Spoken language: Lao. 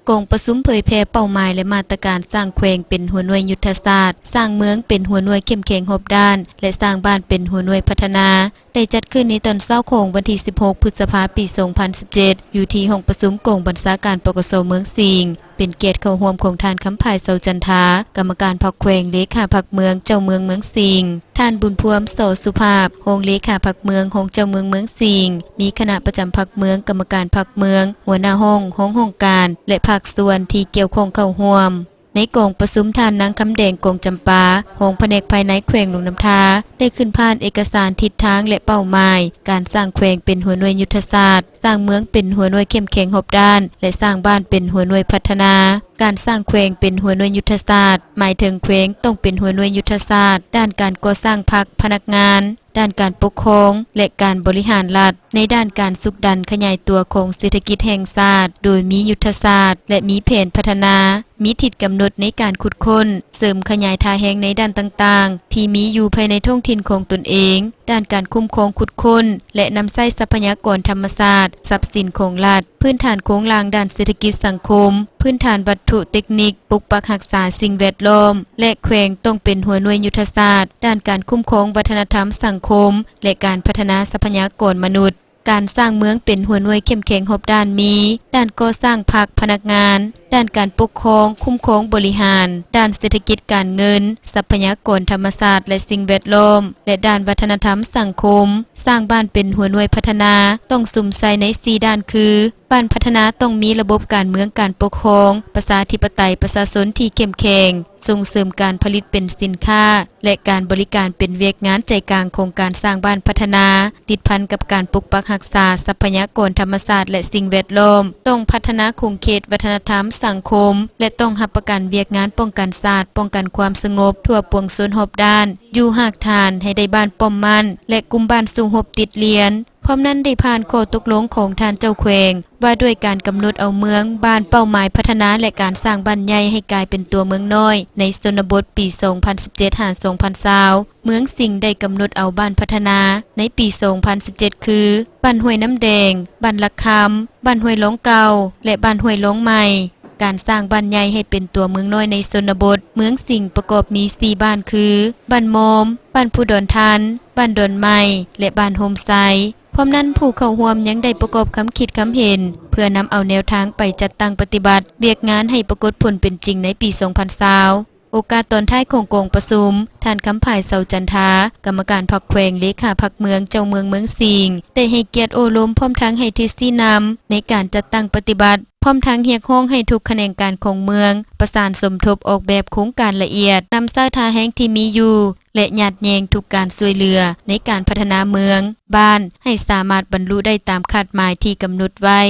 ກອງປະຊຸມເຜີຍແຜ່ເປົ້າໝາຍ ແລະ ມາດຕະການສ້າງແຂວງເປັນຫົວໜ່ວຍຍຸດທະສາດ, ສ້າງເມືອງເປັນຫົວໜ່ວຍເຂັ້ມແຂງຮອບດ້ານ ແລະ ສ້າງບ້ານເປັນຫົວໜ່ວຍພັດທະນາ ໄດ້ຈັດຂຶ້ນໃນຕອນເຊົ້າຂອງວັນທີສິບຫົກ ພຶດສະພາ ປີສອງພັນສິບເຈັດ ຢູ່ທີ່ຫ້ອງປະຊຸມກອງບັນຊາການ ປກສ ເມືອງສິງ. ເປັນກຽດເຂົ້າຮ່ວມຂອງທ່ານ ຄຳພາຍ ເສົາຈັນທາ ກຳມະການພັກແຂວງ, ເລຂາພັກເມືອງ, ເຈົ້າເມືອງເມືອງສິງ, ທ່ານ ບຸນພວມ ສ ສຸພາບ ຮອງເລຂາພັກເມືອງ, ຮອງເຈົ້າເມືອງເມືອງສິງ, ມີຄະນະປະຈຳພັກເມືອງ, ກຳມະການພັກເມືອງ, ຫົວໜ້າຫ້ອງ, ຮອງຫ້ອງການ ແລະ ພາກສ່ວນທີ່ກ່ຽວຂ້ອງເຂົ້າຮ່ວມ. ໃນກອງປະຊຸມ, ທ່ານ ນາງ ຄຳແດງ ກອງຈຳປາ ຮອງພະແນກພາຍໃນແຂວງຫຼວງນ້ຳທາ ໄດ້ຂຶ້ນຜ່ານເອກະສານທິດທາງ ແລະ ເປົ້າໝາຍການສ້າງແຂວງເປັນຫົວໜ່ວຍຍຸດທະສາດ, ສ້າງເມືອງເປັນຫົວໜ່ວຍເຂັ້ມແຂງຮອບດ້ານ ແລະ ສ້າງບ້ານເປັນຫົວໜ່ວຍພັດທະນາ. ການສ້າງແຂວງເປັນຫົວໜ່ວຍຍຸດທະສາດ ໝາຍເຖິງແຂວງຕ້ອງເປັນຫົວໜ່ວຍຍຸດທະສາດ ດ້ານການກໍ່ສ້າງພັກ, ພະນັກງານ, ດ້ານການປົກຄອງ ແລະ ການບໍລິຫານລັດ, ໃນດ້ານການຊຸກດັນຂະຫຍາຍຕົວຂອງເສດຖະກິດແຫ່ງຊາດ ໂດຍມີຍຸດທະສາດ ແລະ ມີແຜນພັດທະນາ, ມີທິດກຳນົດໃນການຂຸດຄົ້ນ, ເສີມຂະຫຍາຍທ່າແຮງໃນດ້ານຕ່າງໆ ທີ່ມີຢູ່ພາຍໃນທ້ອງຖິ່ນຂອງຕົນເອງ, ດ້ານການຄຸ້ມຄອງຂຸດຄົ້ນ ແລະ ນຳໃຊ້ຊັບພະຍາກອນທຳມະຊາດ, ຊັບສິນຂອງລັດ, ພື້ນຖານໂຄງລ່າງດ້ານເສດຖະກິດສັງຄົມ, ພື້ນຖານວັດຖຸເຕັກນິກ, ປົກປັກຮັກສາສິ່ງແວດລ້ອມ ແລະ ແຂວງຕ້ອງເປັນຫົວໜ່ວຍຍຸດທະສາດ ດ້ານການຄຸ້ມຄອງວັດທະນະທຳສັງຄົມ ແລະ ການພັດທະນາຊັບພະຍາກອນມະນຸດ. ການສ້າງເມືອງເປັນຫົວໜ່ວຍເຂັ້ມແຂງຮອບດ້ານມີ ດ້ານກໍ່ສ້າງພັກ, ພະນັກງານ, ດ້ານການປົກຄອງ, ຄຸ້ມຄອງບໍລິຫານ, ດ້ານເສດຖະກິດການເງິນ, ຊັບພະຍາກອນທຳມະຊາດ ແລະ ສິ່ງແວດລ້ອມ ແລະ ດ້ານວັດທະນະທຳສັງຄົມ. ສ້າງບ້ານເປັນຫົວໜ່ວຍພັດທະນາ ຕ້ອງສຸມໃສ່ໃນສີ່ດ້ານຄື ບ້ານພັດທະນາຕ້ອງມີລະບົບການເມືອງການປົກຄອງປະຊາທິປະໄຕປະຊາຊົນທີ່ເຂັ້ມແຂງ, ສົ່ງເສີມການຜະລິດເປັນສິນຄ້າ ແລະ ການບໍລິການເປັນວຽກງານໃຈກາງຂອງການສ້າງບ້ານພັດທະນາ, ຕິດພັນກັບການປົກປັກຮັກສາຊັບພະຍາກອນທຳມະຊາດ ແລະ ສິ່ງແວດລ້ອມ. ຕ້ອງພັດທະນາຂົງເຂດວັດທະນະທຳສັງຄົມ ແລະ ຕ້ອງຮັບປະກັນວຽກງານປ້ອງກັນຊາດ, ປ້ອງກັນຄວາມສະຫງົບທົ່ວປວງຊົນຮອບດ້ານ, ຢູ່ຮາກຖານໃຫ້ໄດ້ບ້ານປ້ອມໝັ້ນ ແລະ ກຸ່ມບ້ານສູ້ຮົບຕິດລຽນ. ພ້ອມນັ້ນໄດ້ຜ່ານຂໍ້ຕົກລົງຂອງທ່ານເຈົ້າແຂວງ ວ່າດ້ວຍການກຳນົດເອົາເມືອງ, ບ້ານເປົ້າໝາຍພັດທະນາ ແລະ ການສ້າງບ້ານໃຫຍ່ໃຫ້ກາຍເປັນຕົວເມືອງນ້ອຍໃນຊົນນະບົດ ປີສອງພັນສິບເຈັດ ຫາ ສອງພັນຊາວ. ເມືອງສິງໄດ້ກຳນົດເອົາບ້ານພັດທະນາໃນປີສອງພັນສິບເຈັດ ຄື ບ້ານຫ້ວຍນ້ຳແດງ, ບ້ານຫຼັກຄຳ, ບ້ານຫ້ວຍລອງເກົ່າ ແລະ ບ້ານຫ້ວຍລອງໃໝ່. ການສ້າງບ້ານໃຫຍ່ໃຫ້ເປັນຕົວເມືອງນ້ອຍໃນຊົນນະບົດ ເມືອງສິງປະກອບມີສີ່ບ້ານຄື ບ້ານມອມ, ບ້ານພູດອນທັນ, ບ້ານດອນໃໝ່ ແລະ ບ້ານໂຮມໄຊ. ພ້ອມນັ້ນ, ຜູ້ເຂົ້າຮ່ວມຍັງໄດ້ປະກອບຄຳຄິດຄຳເຫັນ ເພື່ອນຳເອົາແນວທາງໄປຈັດຕັ້ງປະຕິບັດວຽກງານໃຫ້ປາກົດຜົນເປັນຈິງໃນປີສອງພັນຊາວ. ໂອກາດຕອນທ້າຍຂອງກອງປະຊຸມ, ທ່ານ ຄຳພາຍ ເສົາຈັນທາ ກຳມະການພັກແຂວງ, ເລຂາພັກເມືອງ, ເຈົ້າເມືອງເມືອງສິງ ໄດ້ໃຫ້ກຽດໂອ້ລົມ ພ້ອມທັງໃຫ້ທິດຊີ້ນຳໃນການຈັດຕັ້ງປະຕິບັດ, ພ້ອມທັງຮຽກຮ້ອງໃຫ້ທຸກຂະແໜງການຂອງເມືອງ ປະສານສົມທົບອອກແບບໂຄງການລະອຽດ, ນຳໃຊ້ທ່າແຮງທີ່ມີຢູ່ ແລະ ຍາດແຍ່ງທຸກການຊ່ວຍເຫຼືອໃນການພັດທະນາເມືອງ, ບ້ານ ໃຫ້ສາມາດບັນລຸໄດ້ຕາມຄາດໝາຍທີ່ກຳນົດໄວ້.